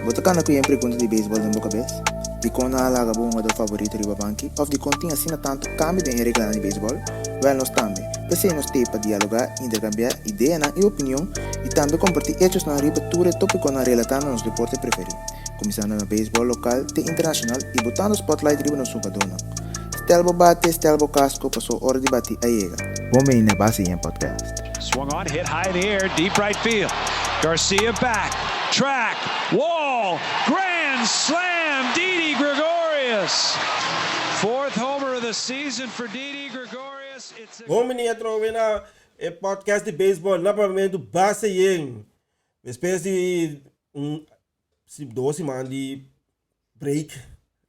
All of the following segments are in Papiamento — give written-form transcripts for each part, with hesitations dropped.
Bo ta kana ku yen pregunta di beisbòl den bo kabes? Dikon nan a laga bo hungadó favorito riba banki? Òf dikon tin asina tantu kambio den e reglanan di beisbòl? Wèl, nos tambe. P'esei nos t'ei pa dialogá, interkambiá ideanan i opinion i tambe kompartí echosnan riba tur e tópikonan relatá na nos deporte preferí, kuminsando na beisbòl lokal te internashonal i botando spòtlait riba nos hungadónan. Stel bo bate, stel bo kasko, paso ora di bati a yega. Bon bini na Base Yen Podcast. Swung on, hit high in the air, deep right field. Garcia back, track, wall, grand slam, Didi Gregorius. Fourth homer of the season for Didi Gregorius. It's a Bon bini atrobe na e podcast di baseball na Papiamentu Base Yen. Despues di un dos siman di break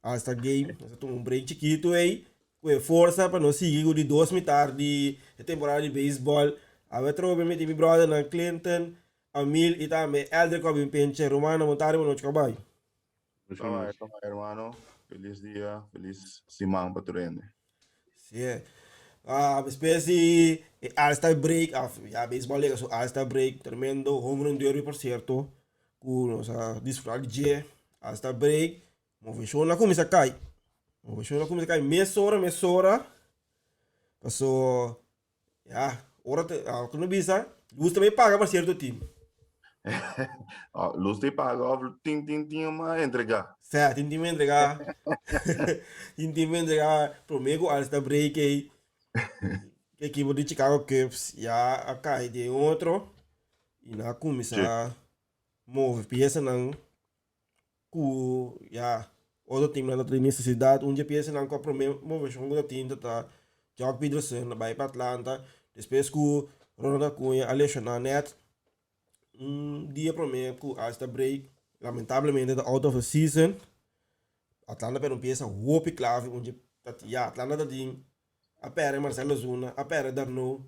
hasta game nos a tuma un break chikitu ei ku e forsa pa nos sigui ku di dos mitar di e temporada di beisbòl. Awe atrobe mi tin mi bròdernan Clinton, Amil i tambe Eldrick ku a bin penche. Rumannan bon tardi, bon nochi kabai. Kabai, kabai hermano. Felis dia, felis siman pa tur hende. Sí. Ah, despues di e All-Star break, af ya beisbòl yega su All-Star break, tremendo home run derby por cierto. Ku nos a disfrutá di dje hasta break. Moveshon a kuminsá kai. Moveshon a kuminsá kai mesora mesora. Paso ya ora te ku no bisa lus tambe paga pa sierto team. Lus te paga of tin tin team a entregá. Sè tin team a entregá. Tin team a entregá promé ku All Star break ei. Ekipo di Chicago Cubs ya a kai den otro. I nan a kuminsá move piesanan ku ya otro teamnan ta tin nesesidat. Un dje piesanan ku a promé moveshon ku ta tin ta ta Joc Pederson a bai pa Atlanta despues ku Ronald Acuña a leshoná nèt un dia promé ku All-Star break lamentablemente ta out of the season. Atlanta pèrdè un piesa hopi klave un dje ya Atlanta ta tin a pèrdè Marcell Ozuna a pèrdè d'Arnaud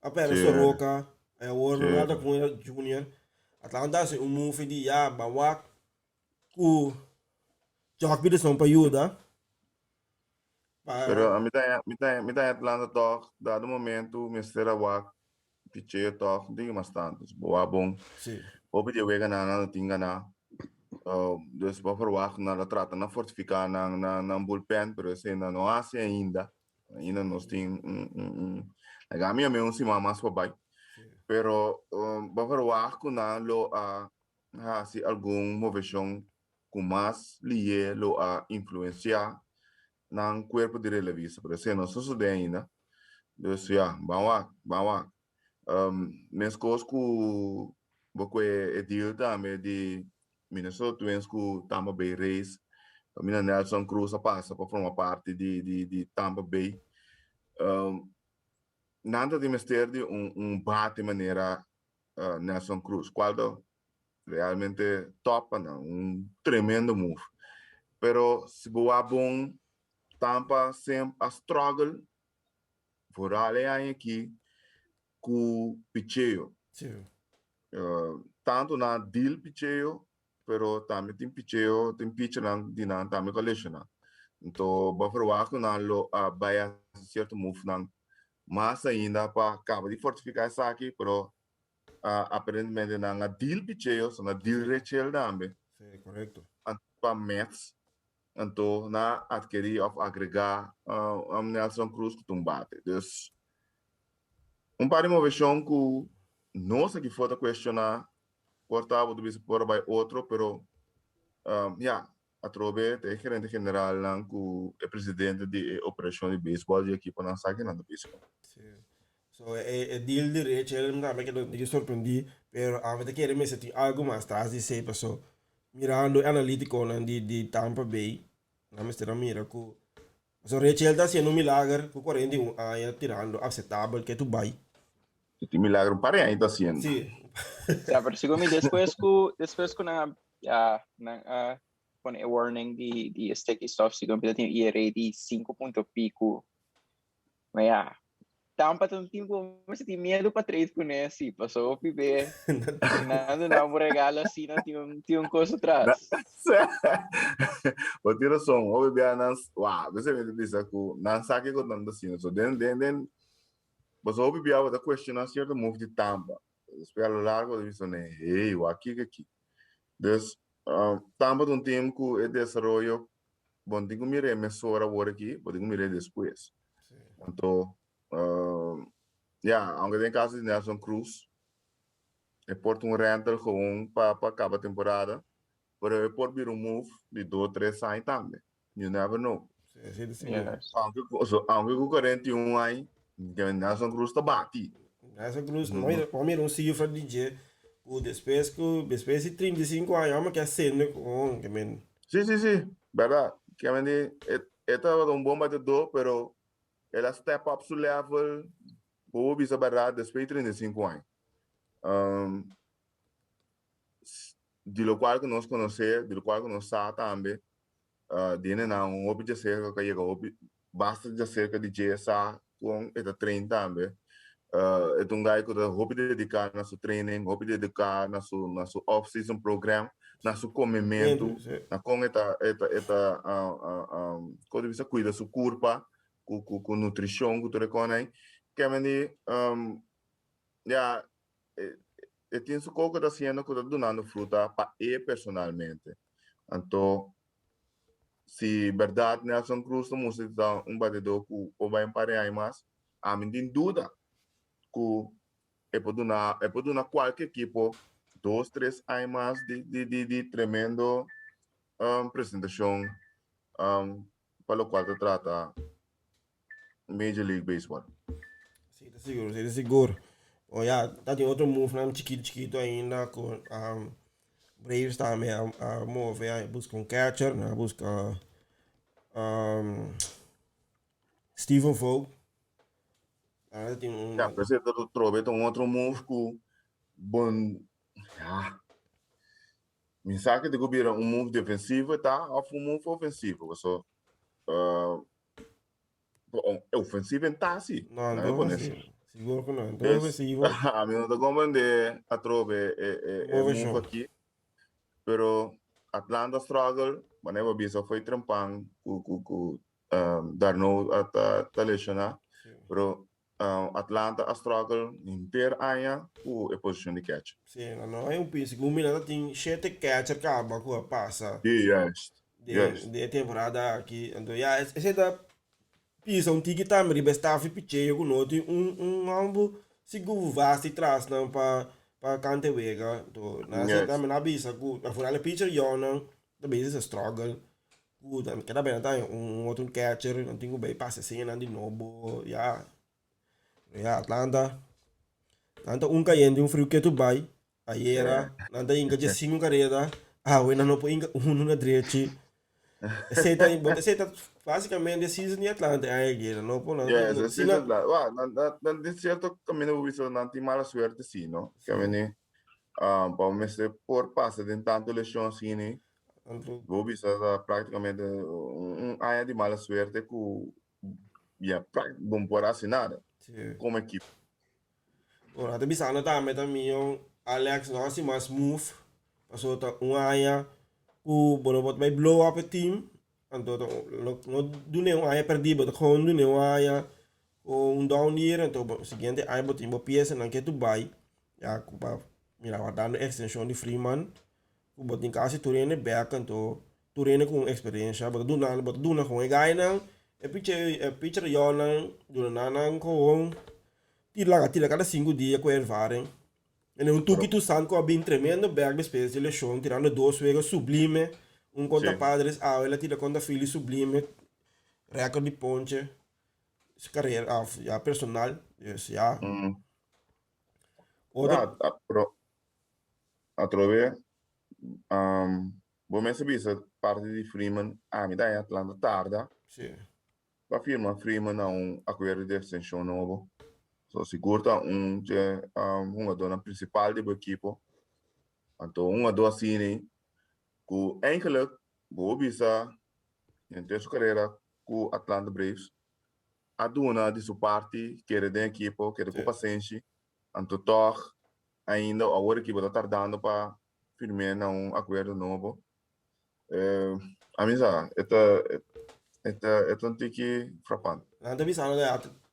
A perde Soroka, y awor Ronaldo Acuña Junior. Atlanta haci un move di ya ban wak cu Joc Pederson pa yuda. Pa Pero mi ta mi ta mi ta Atlanta toch, dado momento mester a wak picheo toch, no tin mas tanto. Si bo wak bon, hopi di e weganan nan lo tin gana. Dus bo verwacht nan lo trata na fortifica nan nan bullpen, pero esei nan no haci ainda. Ainda nos tin un, un, un, like, a mi a mi un siman mas pa bai. Pero um, bo verwacht ku nan lo a hasi algun moveshon ku mas lié lo a influensiá nan kuerpo di relevista. Pero esei no sosodé ainda. Dus ya, ban wak, ban wak. Um, meskos ku bo kue e deal tambe di Minnesota Twins ku Tampa Bay Rays. Kaminda Nelson Cruz a pasa pa forma parti di, di, di Tampa Bay. Um, nan ta tin mester di un, un bate manera uh, Nelson Cruz, cual ta realmente top pa nan, un tremendo move. Pero si bo wak bon, Tampa semp a struggle Vooral e aña aki ku picheo. Sí. Tantu nan deal picheo, pero tambe tin picheo, tin pitchernan di nan tambe ku a lesioná. Anto bo a verwagt ku nan lo a bai hasi sierto movenan mas ainda pa kaba di fortifiká esaki, pero aparentemente nan a deal picheo, so nan a deal Rechel tambe. Sí, korekto. Pa Mets. Anto nan a adkerí òf agregá Nelson Cruz ku ta un bate. Dus un par di moveshon ku nos aki for ta kuestioná, por ta bo ta bisa por a bai otro, pero ya, atrobe ta e gerente generalnan ku e presidente di e operashon di beisbòl di ekiponan sa kinan ta bisa. Sí. So e deal di Rachel tambe keda un tiki sorprendí, pero ami ta kere mester tin algu mas tras di esei paso mirando e analítikonan di di Tampa Bay nan mester a mira ku paso Rachel ta hasiendo un milager ku 41 aña tirando akseptabel ke tu bai. E tin milager un par di aña ta hasiendo. Sí. Ya, pero segun mi despues ku despues ku nan a ya nan a pone e warning di di e sticky stuff segun mi ta tin un ERA di sinku punto piku. Ma ya, Tampa ta un team ku mester tin miedu pa trade kuné si, paso hopi be nan duna un regalo asina tin un tin un kos atras. Bo tin rason, hopi bia nan, wou, bese mi ta bisa ku nan sa kiko nan ta haciendo. So den den den, paso hopi bia bo ta cuestiona cierto move di Tampa. Despues a lo largo bo ta bisa, hey, wak kiko aki. Dus. Tampa ta un team ku e desaroyo, bon tin ku mir'é mesora awor aki, bo tin ku mir'é despues. Anto, ya, aunke den kaso di Nelson Cruz, e por ta un rental gewoon pa pa kaba temporada, pero e por bira un move di dos, tres aña tambe. You never know. Sí, sí, sí. Aunke, so, aunke ku 41 aña, Nelson Cruz ta bati. Nelson Cruz, no mira, no mira un cifra di dje, ku despues ku, despues di 35 aña, amo ke sende con, ke men. Sí, sí, sí, verdad. Ke men di, e, e tabata un bon batedor, pero el a step up su level, bo bisa verdad, despues di 35 aña. Um, di lo cual ku nos conoce, di lo cual ku nos sa tambe, Dene nan un hopi djaserka ku a yega hopi basta djaserka di dje sa kon e ta train tambe. E ta un guy ku ta hopi dediká na su training, hopi dediká na su na su off season program, na su komementu, na kon e ta e ta e ta kon ta bisa kuida su kurpa ku ku ku nutrishon ku tur e kon ei. Kemeni ya e tin su koko ta hasiendo ku ta dunando fruta pa e personalmente. Anto si bèrdat Nelson Cruz ta mustra di ta un batedó ku por bai un par di aña mas, ami tin duda ku e por duna e por duna kualke ekipo dos tres aña mas di di di di tremendo presentashon pa lokual ta trata Major League Baseball. Sí, ta sigur, sí, ta sigur. O ya, ta tin otro move nan chikito chikito ainda ku um, Braves tambe a, a move, a buska un catcher, a buska um, Steven Vogt. Ahora tin un... Ja, pero ta trobe ta un otro move ku bon, ja, mi sa ke ta bira un move defensivo ta of un move ofensivo, paso uh, ofensivo en ta si. No, no, no, sí. Sigur ku no. Entonces, ofensivo. A mi no ta comprende atrobe e, e, e move aki. Pero Atlanta struggle, wanneer we bisa foi trempan ku ku ku um, d'Arnaud a ta, ta lesioná. Sí. Pero Atlanta a struggle henter aña ku e posishon di catcher. Sí, no, no hay un pin. Segun mi nan tin shete catcher kaba ku a pasa. Sí, juist. De, de temporada aki. Anto ya, ese ta pisa un tiki tambe riba e staff di picheo ku no tin un un homber sigur vast di tras nan pa pa kante wega. Anto nan a tambe nan a bisa ku afuera e pitcher yonan ta bezig sa struggle. Ku nan keda bena ta un otro catcher, nan tin ku bay pasa esena di nobo, ya. Ya Atlanta, nan ta un kayente un friu ketu bay, ayera nan ta hinka dje sinku kareda, awe nan no por hinka unu na drechi. Esei ta, bo esei ta basikamente season di Atlanta e aña aki, nan no por, nan Yes, no e season la, wa, nan, nan, nan den sierto kaminda bo bisa nan tin mala suerte si, no? Kemeni, pa bo mester por pasa den tantu lesion asina, Bo bisa ta prácticamente un aña di mala suerte ku ya bo no por hasi nada komo ekipo. Ora ta bisando tambe ta miyo Alex no hasi mas move pasobra ta un aña ku bo no por bai blow up e team anto ta no dun'e un aña perdí bo ta gewoon dun'e un aña ku un down year anto bo siguiente aña bo tin bo piesanan ke tu bai ya ku pa mira wardando extenshon di Freeman. Ku bo tin kasi tur hende bek anto tur hende ku un eksperensha bo ta duna bo ta duna kon e gainan e picher e picher yònan duna nan nan kon tira laga tira kada sinku dia ku ervaring en un tuki Toussaint ku a bin tremendo bek despues di leshon tirando dos wega sublime un kontra Padres awe el a tira kontra Phillies sublime record di ponche su karera of ya personal dus ya. Otro. Pero atrobe bo mes a bisa parti di Freeman ami ta en Atlanta tarda Sí. pa firma Freeman na un akuerdo di ekstenshon nobo. So sigur ta un dje hungadónan prinsipal di bo ekipo. Anto un hungadó asina ku eigenlik bo bisa henter su karera ku Atlanta Braves a duna di su parti, kere den ekipo, kere ku pasenshi, anto tòg ainda awor ekipo ta tardando pa firm'é na un akuerdo nobo. A mi sa, e ta e ta e ta un tiki frapante. Nan ta bisa no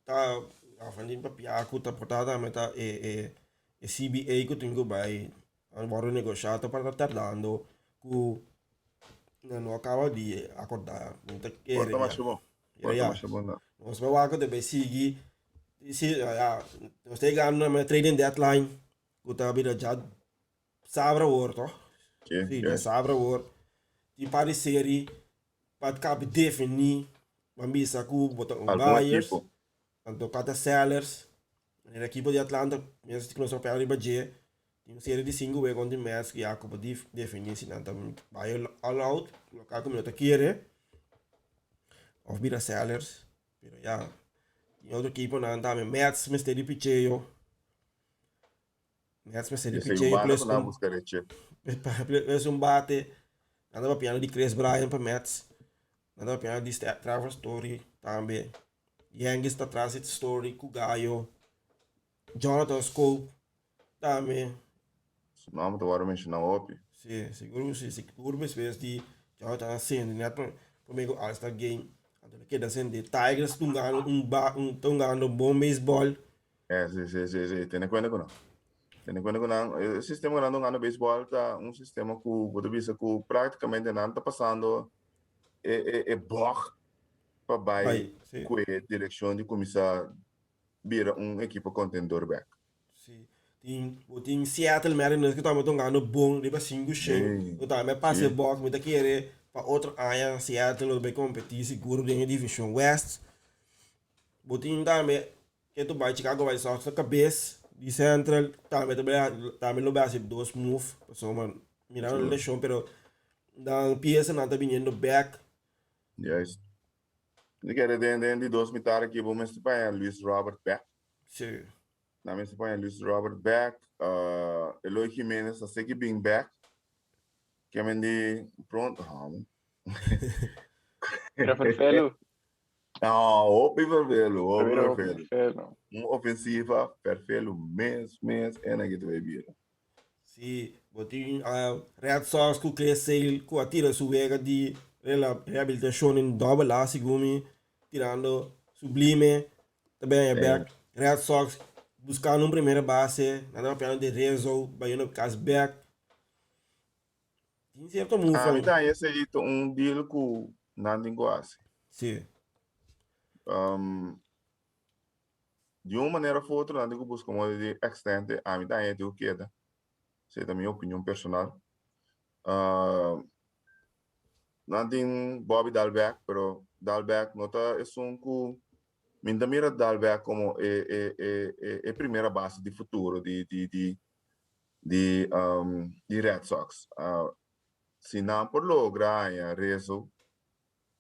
ta afan di papia ku ta porta tambe ta e e CBA ku tin ku bai wòrdu negoshá ta tardando. ku nan no a kaba di akordá. Mi ta kere Porta ya. masha bon. Ya Porta ya. masha bon nan. Nos bai wak ku ta bai sigui. Si ya nos ta yegando na trading deadline ku ta bira dja sabra awor toh. Sí, Si, dja yes. sabra awor. Tin par di seri pa kabi definí. Ban bisa ku bo ta un Algun buyers, ekipo. anto ka ta sellers. Manera ekipo di Atlanta mes ku nos a papia riba dje, tin un serie di sinku wega kontra di Mets ku ya ku bo definí si nan ta bai all out, loke ku mi no ta kere, òf bira sellers. Pero ya, tin otro ekiponan tambe. Mets mester di picheo. Mets mester di Esei picheo banda plus ku nan un buska reche. plus un bate. Nan ta papiando di Kris Bryant pa Mets. Nan ta papiando di Trevor Story tambe. Yankees ta tras di Story ku Gallo. Jonathan Schoop tambe. Su nòmber ta wòrdu menshoná hopi. Sí, sigur ku sí. Sigur despues di Jonathan a sende net promé ku All Star Game. Anto lo keda sende. Tigers ta hungando un ba ta hungando bon beisbòl. Eh, sí, sí, sí, sí. Tene kuenta ku nan. Tene kuenta ku nan. E sistema ku nan ta hungando beisbòl ta un sistema ku bo ta bisa ku práktikamente nan ta pasando e e e bòg pa bai Bai, sí. ku e direkshon di kuminsá bira un ekipo kontendor bèk. Sí. Tin, bo tin Seattle Mariners ku tambe ta hungando bon riba sinku shen. Sí, Ku tambe a pasa e sí. bòg. Mi ta kere pa otro aña Seattle lo bai kompetí sigur den e divishon West. Bo tin tambe Ke tu bai Chicago White Sox na kabes di Central tambe ta bai tambe lo bai hasi dos move pasobra mira nan leshon pero nan piesanan ta biniendo bek. Juist. Mi kere den den di dos mitar aki bo mester paña Luis Robert bek. Sí. Nan mester paña Luis Robert bek. Eloy Jimenez ta seki bin bek. Ke men di pronto hòm. Rafael No, hopi fervelo, hopi Pero fervelo. fervelo. Un ofensiva fervelo mes, mes en aki ta bay bira. Sí, bo tin ah, Red Sox ku Chris Sale ku a tira su wega di rela- rehabilitacion in double A segun mi, tirando sublime, ta bay haña bek. Red Sox buscando un primera base, nan ta papiando di Rizzo bayendo kas bek. Tin cierto move Ami ta haña esei ta un deal ku nan tin ku hasi. Sí. Um, di un manera of otro nan tin ku buska modo di extende. Ami ta haña tin ku keda. Esei ta mi opinion personal. Uh, nan tin Bobby Dalbec, pero Dalbec no ta esun ku mi ta mira Dalbec komo e e e e e primera base di futuro di di di di di Red Sox. Si nan por logra haña Rizzo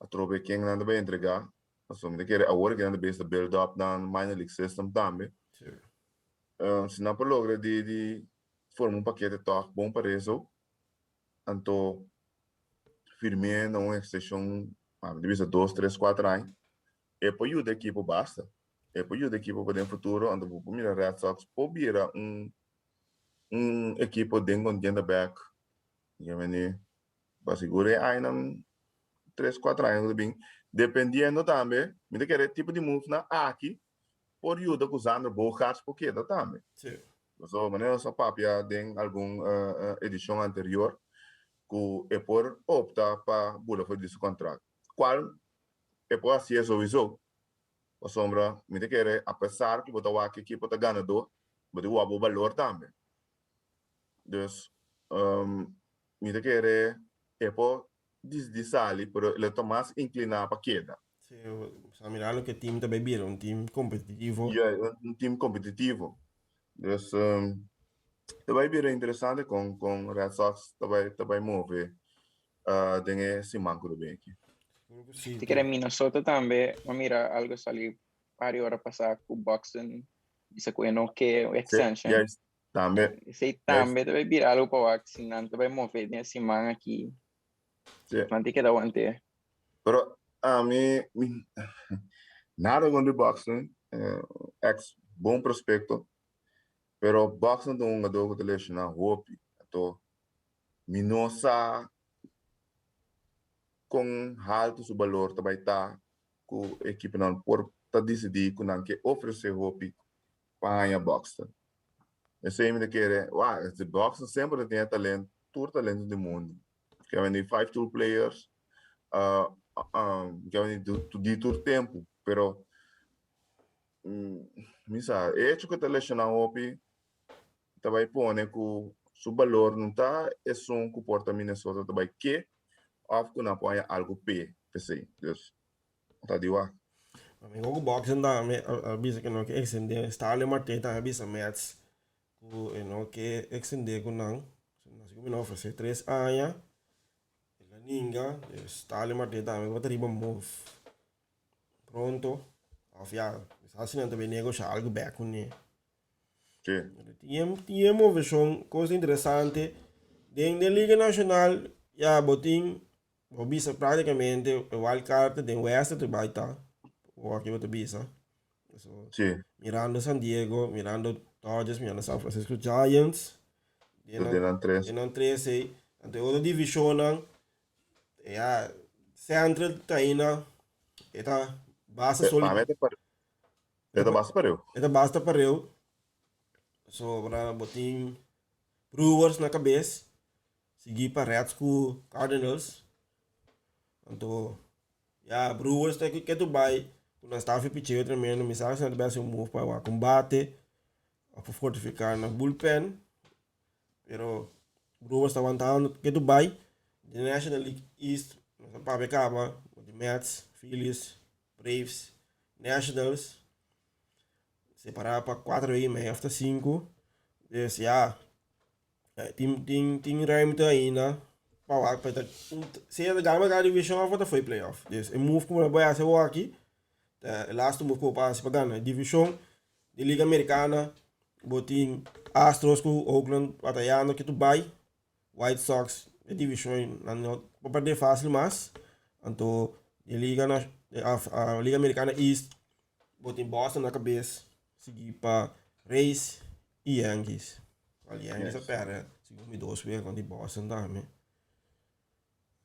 atrobe ken nan ta bay entrega, pasobra mi ta kere awor ke nan ta bes ta build up nan minor league system tambe. Si nan por logra di di forma un pakete tòg bon pa Rizzo, anto firm'é na un ekstenshon, mi ta bisa dos, tres, kuater aña, e por yuda ekipo basta. E por yuda ekipo pa den futuro, anto bo por mira Red Sox por bira un un ekipo den contienda bek. Yo meni pa sigur e añanan tres cuatro aña ku ta bin dependiendo tambe mi ta kere tipo di move nan aki por yuda ku Xander Bogaerts por keda tambe. Sí. Pasobra manera nos a papia den algun edicion anterior ku e por opta pa bula for di su contract cual e por hacié sowiso pasobra mi ta kere apesar ku bo ta wak ekipo ta ganador bo tin wak bo balor tambe. Dus mi ta kere e por disidi sali pero lo ta mas inclina pa keda. Sí, sa mira loke team ta bay bira, un team competitivo. Ja, un team competitivo. Dus ta bay bira interesante con con Red Sox ta bay ta bay move den e siman cu ta bin aki. Ti kere Minnesota tambe, mi a mira algo sali par ora pasá ku Buxton bisa ku e no ke un extension. Yes, tambe. Esei tambe ta bai bira algo pa wak si nan ta bai move den e siman aki. Sí. Nan tin keda wante. Pero ami mi nada kontra Buxton, ex bon prospecto, pero Buxton ta un hungador ku ta lesioná hopi. Anto mi no sa kon haltu su balor ta bai ta ku ekiponan por ta disidí ku nan ke ofresé hopi pa haña Buxton. Esei mi ta kere, wak, si Buxton semper ta tin e talento, tur talento di mundu. Kevin di five tool players. Uh, um, Kevin di, di tur tempo, pero mi sa, e hecho ku ta lesioná hopi ta bai pone ku su balor no ta esun ku por ta Minnesota ta bai ke òf ku nan por haña algu p'e p'esei. Dus ta di wak. Amigo ku boxing tambe a bisa ku no ke extendé. Starling Marte tambe a bisa Mets ku e no ke extendé ku nan. Nan si ku mi no ofresé tres aña. El a ninga. Starling Marte tambe ku ta riba move pronto. Of ya, si nan ta bai negosha algu bek kuné. Sí. Tin tin e moveshon, kos interesante. Den den Liga Nashonal, ya bo tin, bo bisa práktikamente e wild card ta den West ta bai ta. O aki bo ta bisa. So, Sí. mirando San Diego, mirando Dodgers, mirando San Francisco Giants. Den nan, den nan tres. Den nan tres ei. Anto e otro divishonnan, ya, Central ta aina, e ta basta sólido. Pa mi ta E ta basta pareu. E ta basta pareu. Sobra bo tin Brewers na kabes, sigui pa Reds ku Cardinals. Anto, ya, Brewers ta ke tu bai ku nan staf di picheo tremendo. Mi sa si nan ta bai hasi un move pa wak un bate of pa fortifiká nan bullpen. Pero Brewers ta wantando ke tu bai. Di National League East, nos a papia kaba, bo tin Mets, Phillies, Braves, Nationals, separá pa kuater i mei òf ta sinku. Dus ya, tin tin tin ruimte ainda pa wak pa ta sea ta gana kada divishon òf ta foi playoff. Dus e move ku bo bai hasi awor aki ta e lastu move ku bo por hasi pa gana e divishon di Liga Amerikana. Bo tin Astros ku Oakland batayando ke tu bai. White Sox e divishon nan no por perde fácil mas. Anto di liga na liga americana East bo tin Boston na kabes sigui pa Rays i Yankees. Al Yankees a perde segun mi dos wega kontra di Boston tambe.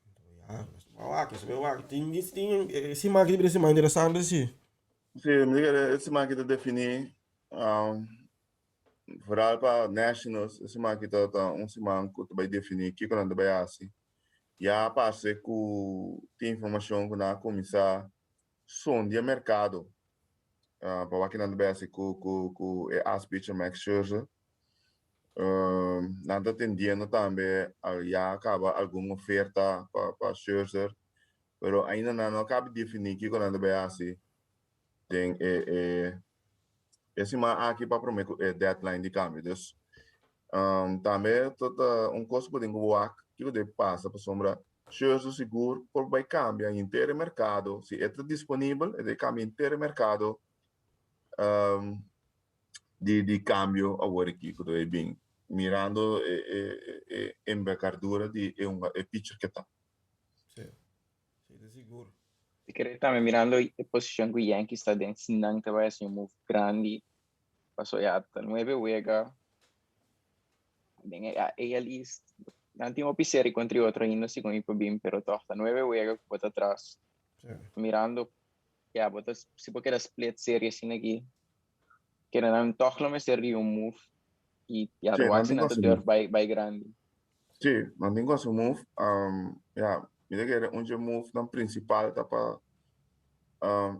Anto ya nos ta wak nos ta bai wak tin tin e siman aki ta bira siman interesante si. Si mi kere e siman aki ta defini Vooral pa Nationals, e siman aki ta ta un siman ku ta bai definí kiko nan ta bai hasi. Ya parse ku tin informashon ku nan a kuminsá sondia merkado pa wak kinan ta bai hasi ku ku ku e as pitcher Max Scherzer. Nan ta tendiendo tambe ya a kaba algun oferta pa pa Scherzer, pero ainda nan no a kaba definí kiko nan ta bai hasi den e e e siman aki pa prome ku e deadline di kambio. Dus tambe ta ta un kos ku bo tin ku wak kiko debe pasa pasobra Scherzer sigur por bai kambia henter e merkado si e ta disponibel e debe kambia henter e merkado di di kambio awor aki ku ta bai bin mirando e e e envergadura di e hunga e pitcher ke ta. Sí, sí, ta sigur. Mi kere tambe mirando e posicion cu Yankees ta den, si nan ta bay haci un move grandi, paso ya ta nuebe wega den e AL East, nan tin hopi serie contra e otro ainda segun mi por bin, pero toch ta nuebe wega cu bo ta atras. Mirando, ya bo ta, si bo keda split serie asina aki, kere nan toch lo mester di un move y ya Sí, lo nan haci tin nan ta cu haci durf move. bay bay grandi. Sí, nan tin ku hasi un move. Ya, mi ta kere un dje movenan prinsipal ta pa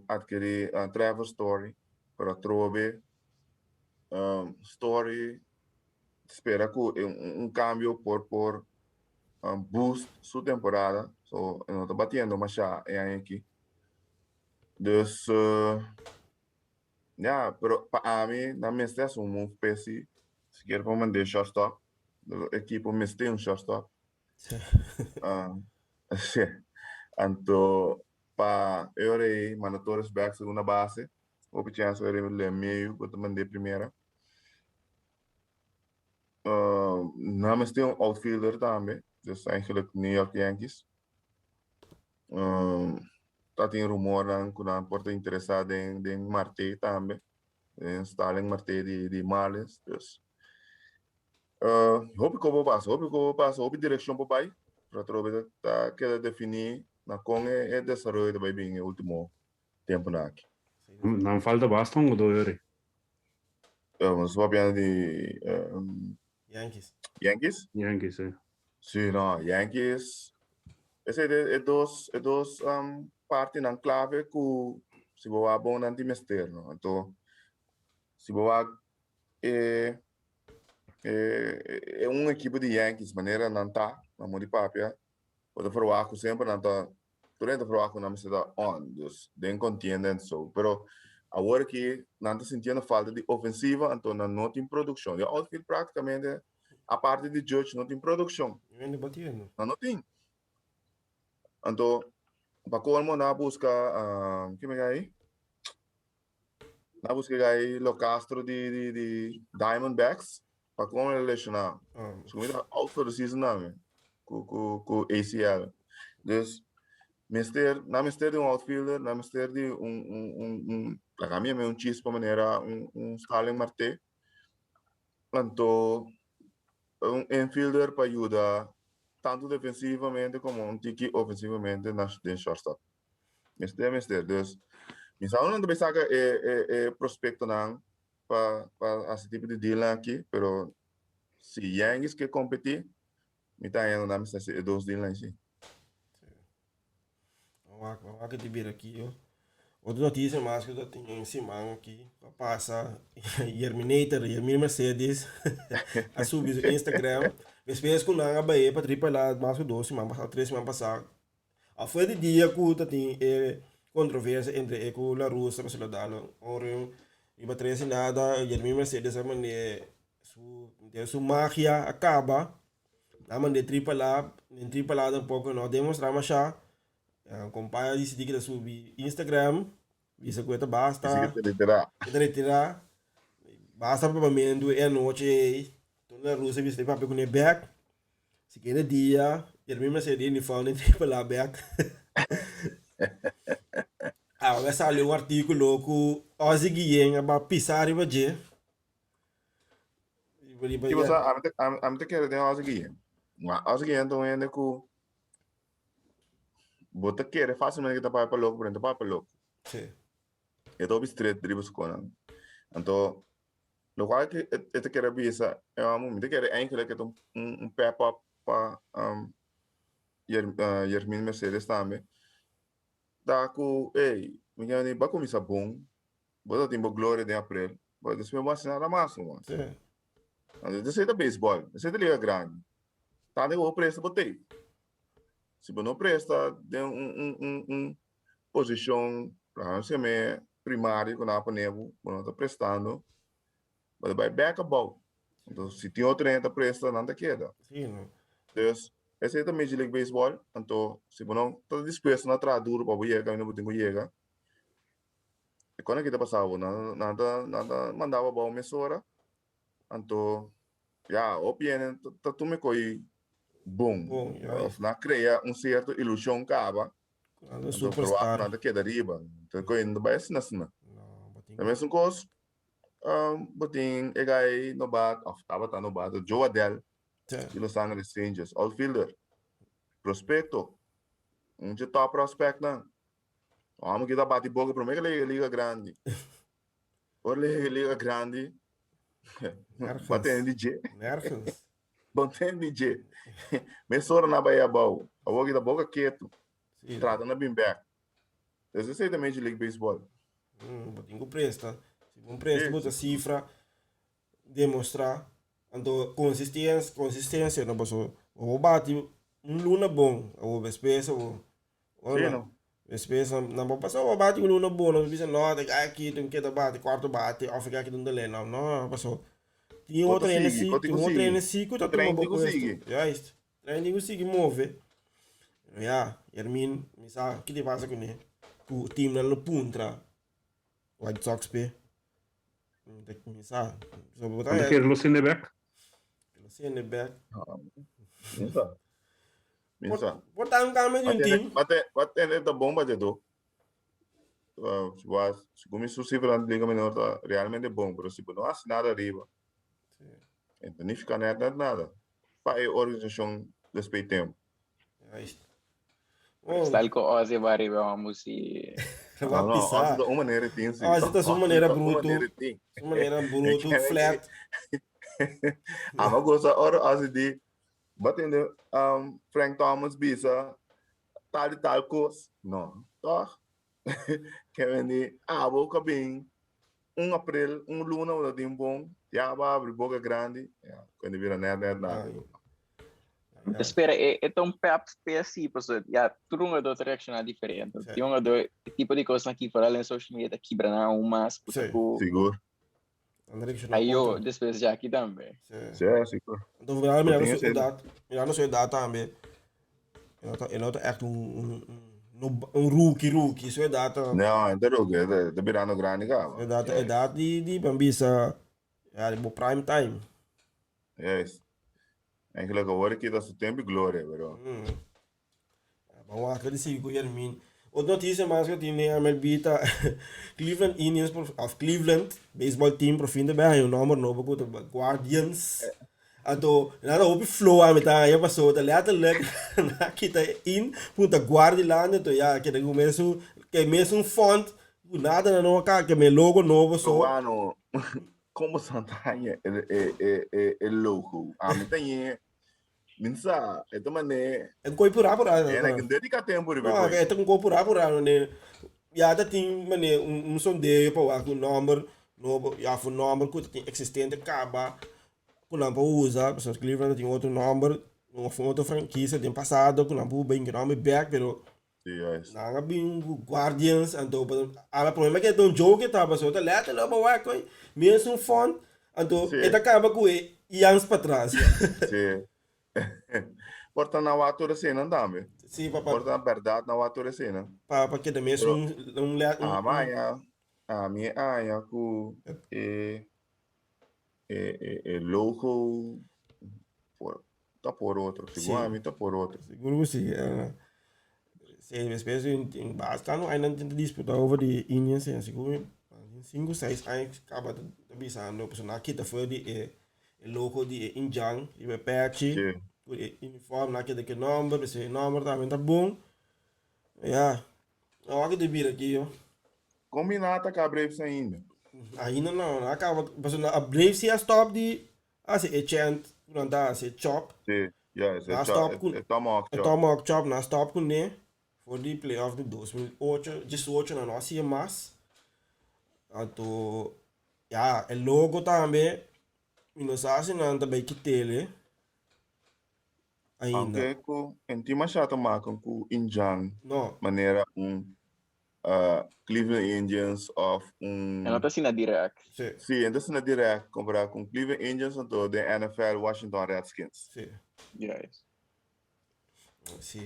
atkerí Trevor Story, pero atrobe Story spera ku un kambio por por boost su temporada, so e no ta batiendo masha e aña aki. Dus ya, pero pa ami nan mester hasi un move p'esi, sikiera pa mand'é shortstop. Ekipo mester un shortstop. Sí. Anto pa e ora ei manda Torres bek segunda base. Hopi chance ora ei LeMahieu ku ta mand'é primera. Nan mester un outfielder tambe, dus eigenlijk New York Yankees. Ta tin rumornan ku nan por ta interesá den den Marte tambe, den Starling Marte di di Marlins. Dus hopi ko por pasa, hopi ko por pasa, hopi direkshon por bai, pero atrobe ta ta keda definí na kon e desaroyo ta bai bin e último tempunan aki. Nan falta basta un godo yori. Nos papia di Yankees. Yankees? Yankees, sí. Sí, no, Yankees. Esei ta e dos e dos partinan clave cu si bo wak bon nan tin mester no. Anto si bo wak e e e un ekipo di Yankees manera nan ta na modo di papia bo ta verwagt cu semper nan ta tur hende ta verwagt cu nan mester ta on dus den contienda en so pero awor aki nan ta sintiendo falta di ofensiva anto nan no tin produccion. Di outfield practicamente Aparte di Judge no tin produccion. Hende batiendo. No, no tin. Anto, pa colmo na busca, uh, ke me gai? Na busca gai Lo Castro di, di, di Diamondbacks. Pa colmo ele lesioná. Oh. So, mi out for the season na mi. Ku, ku, ku ACL. Dus, mester, na mester di un outfielder, na mester di un, un, un, un, laga mi un chispa manera un, un Starling Marte. Anto un infielder pa yuda tanto defensivamente como un tiki ofensivamente na den shortstop. Mester, mester. Dus, mi sa nan ta bay saca e, e, e prospectonan pa, pa haci tipo di dealnan aki, pero si Yankees ke competi, mi ta hañando nan mester haci e dos dealnan si. Wak, wak ke bira aki yo. Otro noticia mas ku ta tin en siman aki ku a pasa Yerminator, Yermin Mercedes a subi su Instagram despues ku nan a bai pa tripala mas ku dos siman pasá tres siman pasá. A fue di dia ku ta tin e kontroversia entre e ku La Russa pasobra lo dal un riba tres i nada Yermin Mercedes a mande su su magia a kaba. Nan mand'é tripa la, den tripa la tampoco no a demostra masha. Compa a dicidi ki ta subi Instagram, bisa cu e ta basta. Dice ki ta retira. E ta retira. Basta papamentu e anochi ei. Tony La Russa bisa ta papia cune bek. Siguiente dia, Jeremy Mercedes di uniform den tripa la bek. Awe a sali un articulo cu Ozzie Guillen a ba pisa riba dje. Ki bo sa, ami ta, ami ta kere den Ozzie Guillen. Ma Ozzie Guillen ta un hende ku bo ta kere fácilmente ku ta papia pa loko, pero e no ta papia pa loko. Sí. E ta hopi stret riba su konan. Anto, lokual ku e ta kere bisa, e amo, mi ta kere eigenlijk e ta un, un pep up pa Yermin Mercedes tambe. Ta ku, ey, mi kere di, bo a kuminsá bon, Bo ta tin bo gloria den aprel, bo despues bo hasi nada mas no. Sí. Anto esei ta beisbòl, esei ta liga grandi. Tante ku bo presta bo tei. Si bo no presta den un un un un posishon, laga nos yam'é primario ku nan a pone bo, bo no ta prestando, bo ta bai bèk abou. Anto si tin otro hende ta presta, nan ta keda. Sí, no. Dus esei ta Major League Baseball, anto si bo no ta dispuesto na traha duru pa bo yega kaminda bo tin ku yega, E kona ki ta pasa bo? Nan nan ta nan ta manda bo abou mesora. Anto ya hopi hende ta ta tuma e koi bon. Bon, ya. Of nan krea un sierto ilushon kaba. Nan ta Anto superstar. nan ta keda riba. Anto e koi no ta bai asina asina. No, bo tin E mesun kos bo tin e guy nobato of tabata nobato Joe Adell di Los Angeles Rangers, outfielder, prospecto, un dje top prospectnan. Amo ki ta bati boca prome ke liga liga grandi. Ora liga liga grandi. Nergens. Baten di dje. Nergens. Baten di dje. Mesora na bai abou. Awor ki ta boca ketu. Sí. Trata na bin back. Dus esei ta Major League Baseball. Bo tin ku presta. Si bo presta bo ta sifra demostra. Anto consistens consistencia no paso bo bati un luna bon awor despues awor Sí, no. Despues nan por pasa bo bati un luna bon nan bisa no te aki tin keda bati cuarto bati of aki tin dale no no paso tin Bo ta otro hende sigui, si bo tin tin ku otro hende sigui. si ku ta Trein tuma bo tin ku puesto sigui. juist trein tin ku sigui move ya Yermin mi sa ki ta pasa kuné ku teamnan lo puntra White Sox pe mi sa so bo ta Anda kere lo sende bek? lo sende bek Mi sa. Mi sa. Por ta un cambio di un team. Wat tende ta bon bateador. Uh, si bo si mi su cifra na liga menor ta realmente bon, pero si bo no haci nada arriba, Sí. e no nifica net net nada. Pa e organisacion despues tempo. Juist. Stal ku Ozzy ba riba vamos si. Va No, no, pisar. Ozzy ta un manera tin si. Ozzy ta su manera Ozzy ta un bruto. manera tin. Su manera bruto, flat. Amo goza ora Ozzy di, batende um, Frank Thomas bisa. tal di tal kos. No, tòg? Ke men di, abo ka bin un april, un luna bo ta tin bon, ya bo a abri boka grandi, ya, kuende bira nèt nèt nada. Espera, e, e ta un pep PSC, paso ya, tur hungador ta reacciona diferente. Sí. Tin hungador, e tipo di cosnan aki, vooral en social media, ta kibra nan aún mas. Ku Sí. ku Sigur. Nan reacciona ayo otro. despues di aki tambe. Sí. Sí, sigur. Anto mirando Bo mirando tin su ese. edad, mirando su edad tambe, e no ta, e no ta echt un, un, un, no, un rookie rookie, su edad ta, No, e ta rookie, e ta, e ta birando grandi su kaba. edad ta Yes. edad di, di ban bisa, ya, di bo prime time. Yes. Eigenlijk awor aki ta su tempo y gloria, pero. Mm. Ban wak di sigui ku Jermin. Otro noticia mas ku tin den MLB ta Cleveland Indians por, of Cleveland baseball team por fin ta bai haña un nomber nobo ku ta Guardians. Anto nan ta hopi flow ami ta haña paso ta letterlijk nan a kita e in punta Guardiland anto ya keda ku mesun ke mesun font ku nada nan no a ka ke me logo nobo so. Peruano, Como Santa haña e, e, e, e, e logo? Ami ta ñe, min sa, e ta mané. E koi purá purá. E na kin dedica tempo riba e No, koi. e ta un koi purá purá ne. Ya ta tin mané un, un sondeo pa wak un nomber nobo, ya of un nomber ku ta tin existente kaba ku nan por usa. Pasobra Cleveland ta tin otro nomber, of un otro franquisia den pasado ku nan por bringa nomber bek, pero Sí, juist. Nan a bin ku Guardians, anto ala prome ke ta un joke ta pasobra ta letterlijk bo wak koe mesun font, anto Sí. e ta kaba ku e Ians patras. Sí. Por ta nan wak tur eseinan tambe. Sí, pa pa Por ta bèrdat nan wak tur eseinan. pa pa keda Pero mesun un let un ami un haña, ami e haña ku e e e e logo por Ta por otro, segun Sí. ami ta por otro. Sigur ku si. Eh, sí, despues in, in basta no aña tin disputa over di Indians en sigur mi 5 6 aña kaba ta ta bisando pasobra nan a kita for di e e logo di e Indian riba e pechi Sí. ku e uniform nan a kita ke nomber p'esei e nomber tambe ta bon. Ya, awor ke ta bira aki yo. Kombiná ta ka Braves ainda. Ainda no, nan a kaba pasobra nan a Braves si a stop di Hasi e chant ku nan ta hasi, e chop. Sí, yes, e Nan a chop, stop e, ku e tomahawk e chop. tomahawk chop, nan a stop kuné for di playoff di 2008, 18 nan no hasié mas. Anto, ya, e logo tambe, mi no sa si nan ta bai kit'el ainda. Aunke ku en tin masha ta maken ku Indian No. manera un Cleveland Indians of un... E no ta asina direct. Sí. Sí, e no ta asina direct compará con Cleveland Indians anto den NFL Washington Redskins. Sí. Juist. Sí.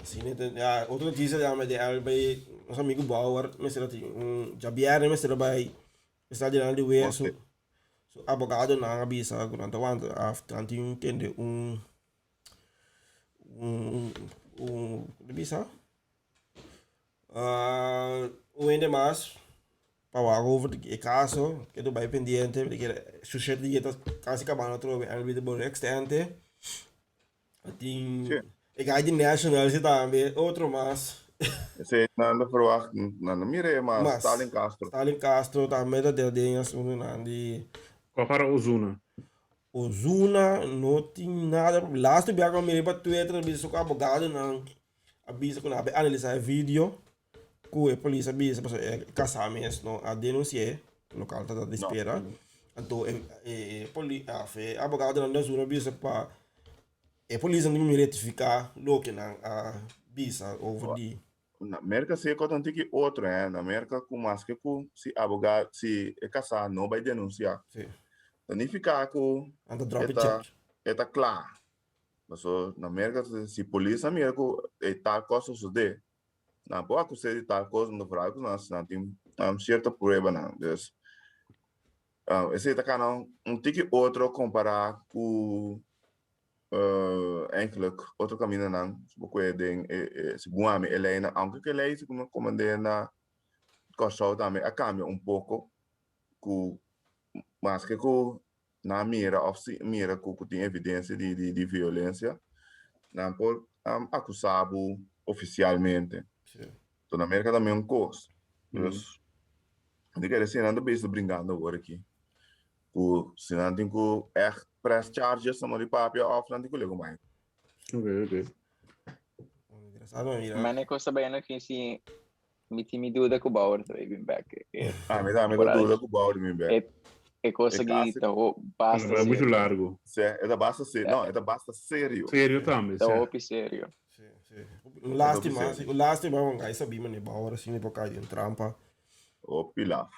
Asina ta, ya, otro noticia tambe di MLB, nos amigo Bauer mester a tin un, djabièrnè mester a bai estadio nan di wea su, su abogadonan a bisa ku nan ta wanta af, nan tin tende un, un, un, ku ta bisa? Un hende mas pa wak over e kaso ke ta bai pendiente su shete dia ta kasi kabando atrobe MLB ta bori extente tin e guy di Nationals tambe otro mas. Esei nan ta verwacht nan ta mira e mas Stalin Castro. Stalin Castro tambe ta den asuntunan di. Kua para Ozuna? Ozuna no tin nada laatste biaha ku a mira riba Twitter a bisa su ku abogadonan a bisa ku nan a bai analisá e video ku e polis a bisa pasobra e kasá mes no a denunsi'é lokal ta di spera anto e e poli of e abogadonan di Ozuna a bisa pa e polisnan tin ku rectifiká loke nan a bisa over di. Na Merka si e kos nan tin ki otro eh, na Merka ku maske ku si abogado si e kasá no bai denunsiá ta nifiká ku Nan ta drop e e ta charge. e ta kla. Paso na Merka si polis a mira ku e tal kos sosodé, nan por akus'é di tal kos, nan ta vra ku nan si nan tin sierto pruebanan. Dus esei ta kana un tiki otro kompará ku eigenlijk otro kamindanan si bo kue den e segun ami e leinan, aunke ku e lei segun mi komand'é na Kòrsou tambe a kambia un poko ku maske ku nan mira of si mira ku ku tin evidensia di di di violensia, nan por akusá bo ofisialmente. Sí. So na Merka tambe un kos. Dus mi ta kere si nan ta bezig bringando awor aki ku si nan tin ku ègt press charges na mori papia of nan tin ku lego mai. Oké, oké. Interesante pa mira. Mane kos ta bayendo aki si mi tin mi duda ku Bauer ta bay bin bek. E Ah, mi tambe ta duda ku Bauer bin bek. E e kos E aki kasi ta ho basta Tabata mucho serio. largo. Si, e ta basta serio. No, e ta basta serio. Serio tambe, Ta si. hopi serio. Si, si. Un E ta hopi lástima, si, serio. un lástima wan guy sabi mane Bauer asina por kai den trampa. Hopi laf.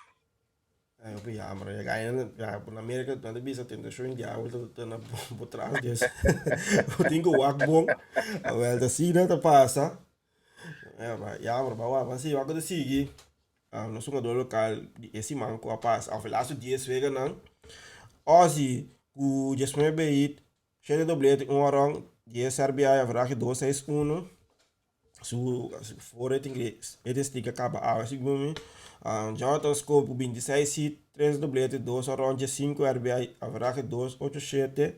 Ay, hopi jammer. Ya guy nan, ya, na Amerika nan ta bisa tentacion diabel ta ta na bo tras dus. Bo tin ku wak bon. Awel ta asina ta pasa. Ja, maar jammer, maar wak, maar si, wak ta sigui. Um, nos jugador local di e siman ku a pasa, of e laatste 10 wegennan. Ozzy ku 19 hit, 7 doblete, 1 horon, 10 RBI, average 261. Su su rating estadística kaba awe segun mi. Um, Jonathan Schoop ku 26 hit, 3 doblete, 2 horon, 5 RBI, average 287.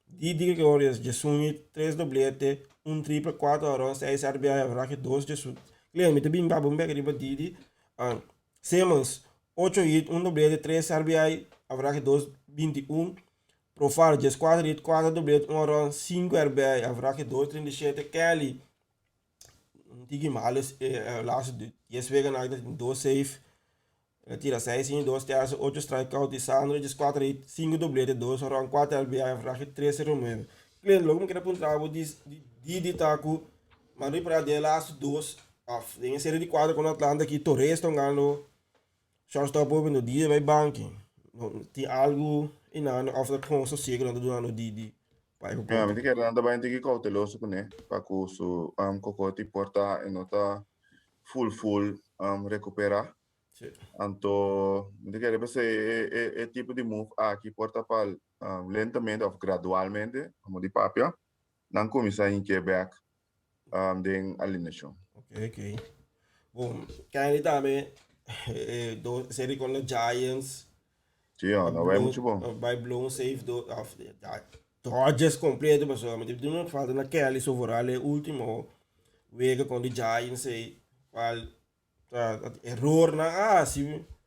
Didi Gregorius, 11 hit, 3 doblete, 1 triple, 4 horon, 6 RBI, average 2 11. Clear, mi ta bin baba un bek riba Didi. Um, Simmons, 8 hit, 1 doblete, 3 RBI, average 2.21. Profar, 14 hit, 4 doblete, 1 run, 5 RBI, average 2.37. Kelly, un tiki malo eh, laatste 10 weken na 2 save. El a tira 6 inning, 2 tercio, 8 strikeout. Y Sandro, 14 hit, 5 doblete, 2 run, 4 RBI, average 3.09. Clint, loke mi kere puntra bo di Didi ta ku mando y para den laatste dos of den e serie di 4 kon Atlanta ki Torres ta hungando shortstop hopi no Didi bai banki. No, tin algu inano of ta kon sosiego nan ta dunando Didi pa e Ja, kokote. mi ta kere nan ta bai un tiki kouteloso kuné pa ku su um, kokoti por ta e no ta full full um, rekuperá. Sí. Anto mi ta kere p'esei e, e, e tipo di move aki por ta pa um, lentamente of gradualmente, como di papia, nan kuminsá hinkié bèk um, den alineashon. Ok, ok. Bon, Kenny tambe, eh, do, serie con de Giants. Sí, no, no bai mucho bon. Bai blown safe do, of, ja, Dodgers completo, paso, mi te no falta na Kelly so vooral e último wega con de Giants, eh, cual ta error nan a hasi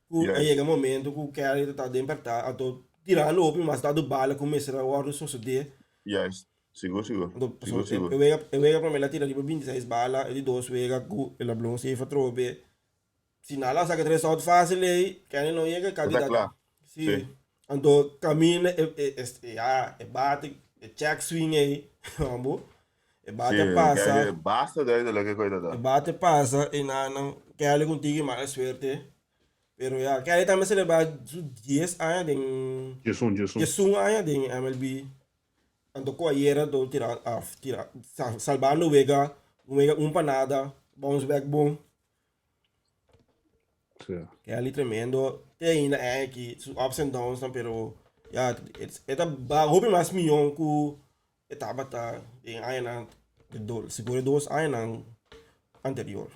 ku a yega momento ku Kelly ta den perta anto tirando hopi mas dado bala ku mester a wòrdu sosodé. Juist, sigur sigur. Anto Sigur sigur. e wega e wega promé el a tira riba 26 bala e di dos wega ku el a blon safe atrobe. Si nan a saka tres out fácil ei Kelly no yega Ta kandidat. kla. Si. Sí. Anto kaminda e e e ya e bate e check swing ei ambo E bate Sí, pasa. Kelly basta duidelijk e koe E bate pasa y nan nan Kelly con tiki mala suerte. Pero ya, Kelly tambe celebra su 10 aña den Djesun, djesun. djesun aña den MLB. Anto cu ayer anto tira af, tira salbando wega, un wega un pa nada, bounce back bon. Sí. Kelly tremendo. Te ainda aña aki su ups and downs nan pero ya, e ta hopi mas miyon cu E tabata den añanan, sigur e dos añanan anterior.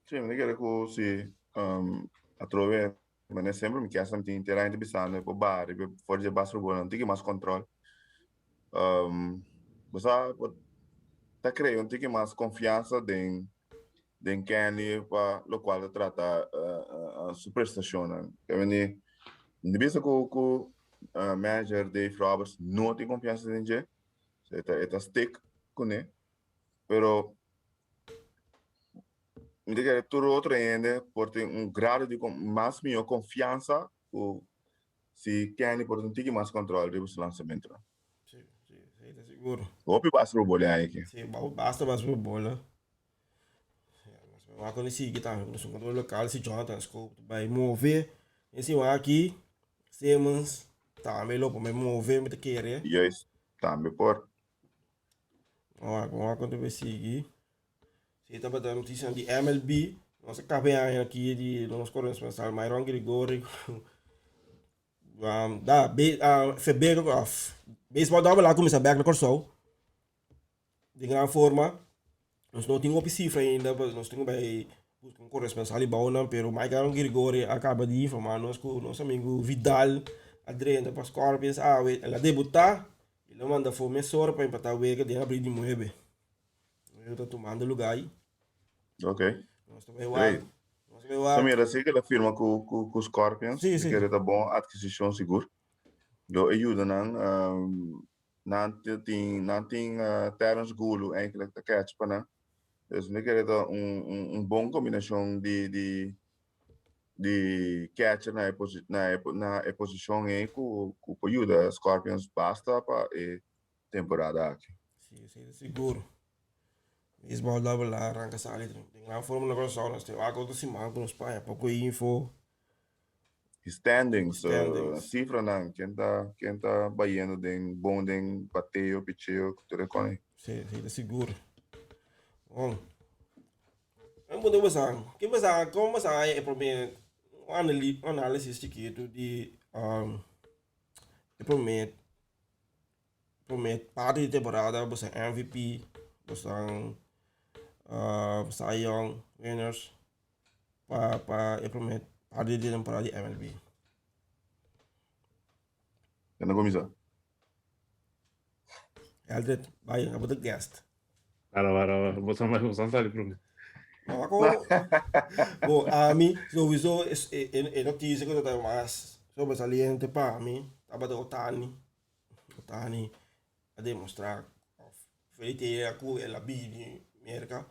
Sí, mi ta kere ku si atrobe, manera semper mi kier sa mi tin tera hende bisando por baha riba e for di e baskerbol un tiki mas kòntròl. Bo sa bo ta krea un tiki mas konfiansa den den Kenley pa lokual ta trata su prestashonnan. Mi ta bisa ku ku manager Dave Roberts no tin konfiansa den dje, e ta e ta stick kuné, pero mi ta kere tur otro hende por tin un grado di mas mihó konfiansa ku si Kenley por tin un tiki mas kòntròl riba su lansamentunan. Sí, sí, sí, ta sigur. Hopi basta bo bola aki. Sí, basta basta bo bola. Wak con sigui tambe nos jugador local si Jonathan Scope bai move. E si wak aki Simmons tambe lo por move mi ta kere. Juist, tambe por. Wak wak con te sigui. Si tabata noticia di MLB. Nos a caba aña aki di nos corresponsal Myron Grigori. Um, da, be, uh, febrero of baseball double A começa back na Kòrsou. Den gran forma. Nos no tin hopi cifra ainda, pues nos tin bij busca un corresponsal y bouwnan, pero Michael Grigori acaba di informa nos cu nos amigo Vidal a drenta pa Scorpions awe. El a debuta y lo manda for mesora pa empata wega den abril di nuebe. Ellos ta tumando lugar ahí. Ok. Nos ta bay wak. Nos ta bay wak. So mira, si que la firma cu, cu, cu Scorpions, Sí, sí. que ta bon adquisición sigur. Lo ayuda nan, um, nan tin, nan tin uh, Terence Gulu eigenlijk ta catch pa nan. Dus mi kere ta un, un, un bon kombinashon di, di, di catcher na e, posi, na e, na e posishon ei ku, ku por yuda Scorpions basta pa e temporada aki. Sí, sí, sigur. Baseball Double A arranca sali den gran forma na Curaçao. Nos tin wak otro siman ku nos paña poko info. Standings, sifranan, ken ta, ken ta bayendo den bon den bateo, picheo, ku tur e kon ei. Sí, sí, ta sigur. Bon. Mi puntra boso, ke boso, kon boso haña e promé un análisis chikitu di e promé Prome parti di temporada boso MVP, boso Cy Young winners pa pa e prome parti di temporada di MLB. Ken ta kuminsá? Eldred, bai, abo ta guest. Para, para, para. Boso boso sali prome. No, ako, bo, ami, sowieso, e, e, e noticia ku ta mas sobresaliente pa mi, tabata Otani. Otani a demostra of feite ku el a bini Merka.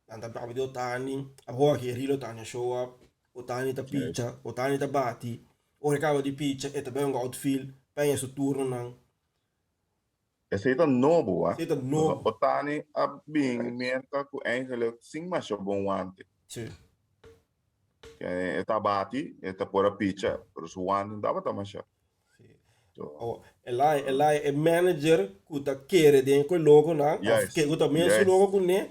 Nan ta papia di Otani, awor aki e real Otani a show up. Otani ta picha, Otani ta bati. Ora e kaba di picha e ta bai un outfield pa haña su turnonan. Esei ta nobo wak. Esei ta nobo. Otani a bin Merka ku eigenlijk sin masha bon wante. Sí. E ta bati, e ta por a picha, pero su wante no tabata masha. Oh, el a, el a e manager ku ta kere den ku e logonan, of Juist, ke ku ta mesun juist. logo ku ne,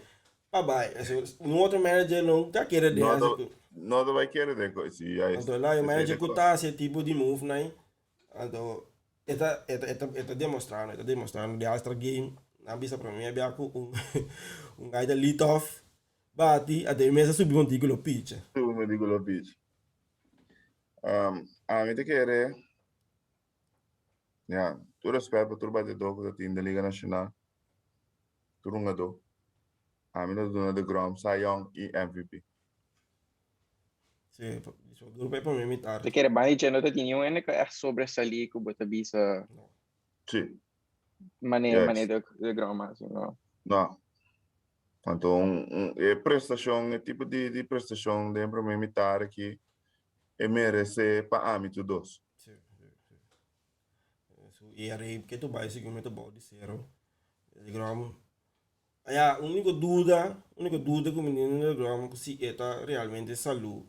pa bai. Eso, un otro manager no ta kere den No así ta, ku. no ta bai kere den ku, sí, juist. Anto el a e Esei manager ta ku kos. ta hasi e tipo di move nan, anto e ta, e ta, e ta, e ta demostrando, e ta demostrando di All-Star Game, nan bisa prome bia ku un, un guy ta lead off, bati, anto e mes a subi montíkulo picha. Subi montíkulo picha. Um, ami ta kere, ja, tur respet pa tur batedó ku ta tin den Liga Nacional, tur hungadó. Ami ta duna deGrom, Cy Young i MVP. Sí, so duro pa prome mitar. Ta kere banda dje no ta tin niun hende ku echt sobresalí ku bo ta bisa No. Sí. mane Yes. mane de deGrom hasi, no. No. Anto un, un, e prestashon, e tipo di, di prestashon den prome mitar aki, e merece pa ami tur dos. Sí, sí, sí. Su ERA ke tu bai sigur mete bou di sero. DeGrom, ya, único duda, único duda ku mi tin den DeGrom ku si e ta realmente salú.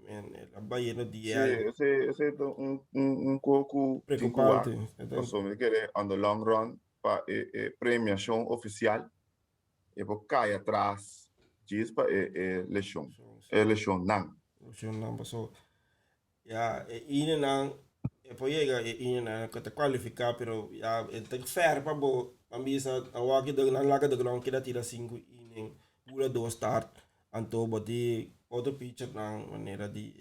Men, el a bai yendo Sí, DL. ese, ese ta un, un, un ko ku tin ku wak. Preocupante. E ta- Pasobra mi kere on the long run pa e, e premiashon ofisial E por kai atras djis pa e e leshon, e leshonnan. Leshonnan paso ya e inenan e por yega e inenan ku ta kualifiká pero ya e ta fèr pa bo ban bisa awor ki nan laga de grond keda tira sinku inen bula dos start anto bo tin otro pitchernan manera di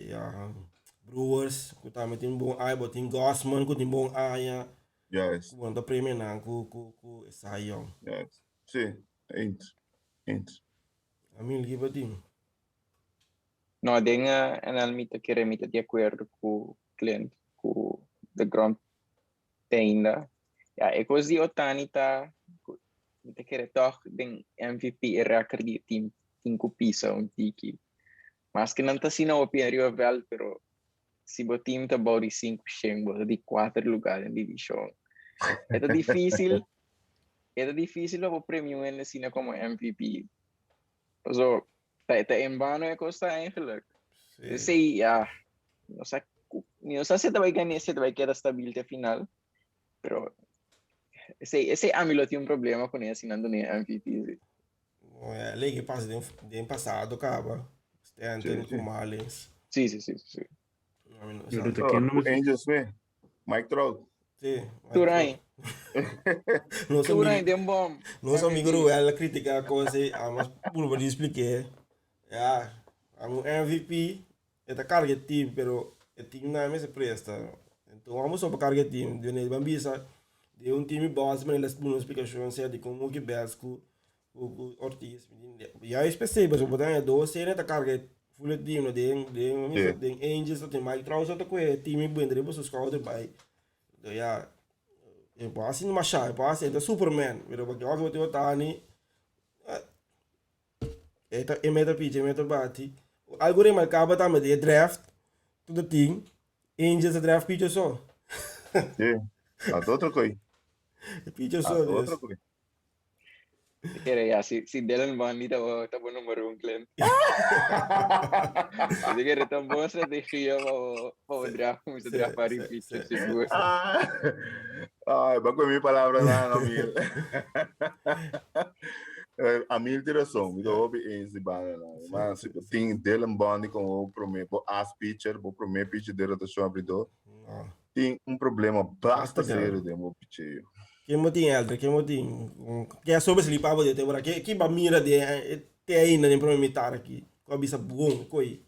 Brewers ku tambe tin bon aña bo tin Gausman ku tin bon aña Juist. ku bo no ta premia nan ku ku ku e Cy Young. Juist. Sí, eens. Eens. Amil, ki pa tin? No, den NL mi ta kere mi ta di akuerdo ku Clint ku deGrom te ainda. Ja, e kos di Ohtani ta ku mi ta kere tòg den MVP e record di e team tin ku pisa un tiki. Maske nan ta asina hopi ariba vèlt pero si bo team ta bou di sinku shen bo ta di kuater lugar den divishon. E ta difísil e ta difísil pa bo premia un hende asina komo MVP. Paso ta ta en vano e kos ta eigenlijk. Sí. Esei ya no sa mi no sa si e ta bai gana si e ta bai keda stabil te final pero esei esei ami lo tin un problema kuné si nan dun'é MVP si. Bueno, lei que pasa den, den pasado caba. Stanton Sí, sí. cu Marlins. Sí, sí, sí, sí. A mi no Yo sa. te ken no Cu Angels me. Mike Trout. Sí. Mike Turain. Trout. Nos Turain amigo, den bom. nos amigo MVP. Ruel a critica cos ei, amas purba di expliqué. Ja, amo MVP, e ta carga e team, pero e team nan mester presta. Enton amo so pa carga e team. Dene ban bisa den un team di bòs manera duna explicacion sea di con Mookie Betts cu cu Ortiz. Juist p'esei pasobra bo ta haña dos sene ta carga e full e team den den Sí. den Angels ta tin Mike Trout so ta coge e team y bende riba su schouder bai. Enton ya e por haci masha e por haci e ta superman pero pakico bo tin Ohtani. E ta e meta picha, e meta bati. Algo remarcabel tambe di e draft, tur ta tin Angels a draft picha so. Sí, a otro coi. E picha so. A otro coi. Kere ya, si, si Dylan Bundy ta bo, ta bo número un, Clint. Así que ta un buena estrategia pa bo, pa bo draft, como se draft para pitcher, sigur. Ay, va con mi palabra na Amil. Amil tiene razón, mi hopi eens di banda na. Maar si tin Dylan Bundy como prome, bo as pitcher, bo prome pitcher de rotación abridor. Tin un problema basta serio den bo picheo. Ken bo tin, Elder? Ken bo tin? Ke a sobresalí pa bo den temporada? Ke ke bo a mira den te ainda den prome mitar aki ku a bisa bon koi?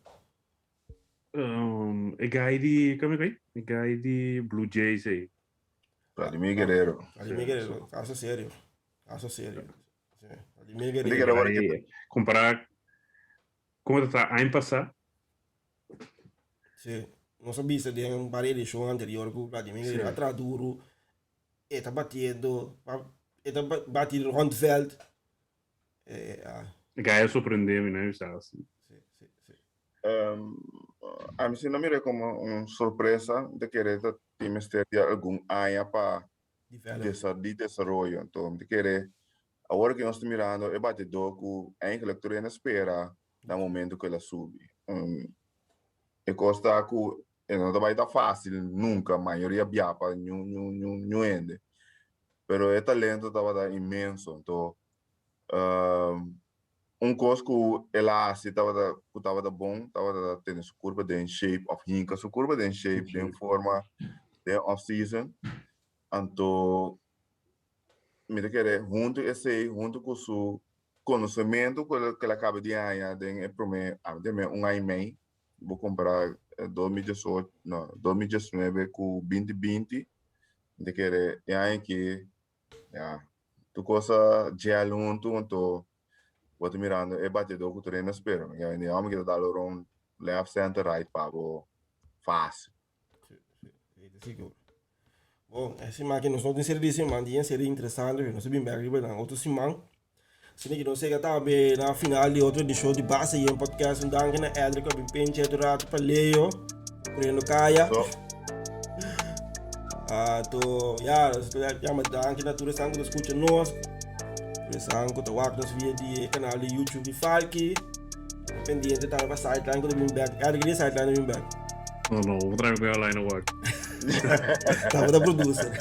E guy di, kome koi? E guy di Blue Jays ei. Vladimir Guerrero. Vladimir Guerrero, kaso serio. Kaso serio. Sí, Vladimir Guerrero. Kompará komo ta ta aña pasá. Sí, nos a bisa den un par edishon anterior ku Vladimir Guerrero a traha duru, e ta batiendo, e ta bati rond veld. E guy a sorprende mi, no bisa asi. Sí, sí, sí. Ami si no mira como un sorpresa, mi ta kere ta tin mester di algun aña pa di desaroyo. Anto mi ta kere awor ku nos ta mirando e batidó ku eigenlijk tur hende a spera na momento ku el a subi. E kos ta ku e no ta bai ta fásil nunka, mayoria bia pa niun niun niun niun hende. Pero e talento tabata inmenso. Anto un kos ku el a hasi tabata ku tabata bon tabata tene su kurpa den shape òf hinka su kurpa den shape, den forma den off season. Anto mi ta kere huntu esei, huntu ku su konosementu ku el a kaba di haña den e promé, a mi un aña i mei, bo kompará 2018, no, 2019 ku 2020, mi ta kere e aña aki, ya, tur kos a gel huntu, anto bo ta mirando e bateadó ku tur hende a spera. Mi kere, e hòmber ki ta dal rond left, center, right pa bo fásil. Sigur. Bon, e siman aki nos no tin serie di siman, di un serie interesante, pero nos a bin bek riba nan otro siman. Asina ki nos yega tambe na final di otro edishon di Base Yen Podcast. Un danki na Edric ku a bin pincha e rato pa Leo, corriendo kaya. So. Ah, to, ya, nos ta yama danki na tur esnan ku ta skucha nos, tur esnan ku ta wak nos via di e kanal di YouTube di Falky. Pendiente tambe pa sideline ku ta bin bek. Edric di sideline ta bin bek. No, no, vou trazer com ela no work. Tava da producer.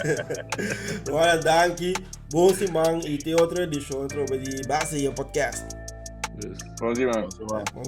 Bueno, danki. Bon siman y te otro edicion trobe di Base Yen Podcast. Yes. Bon siman. Bon siman.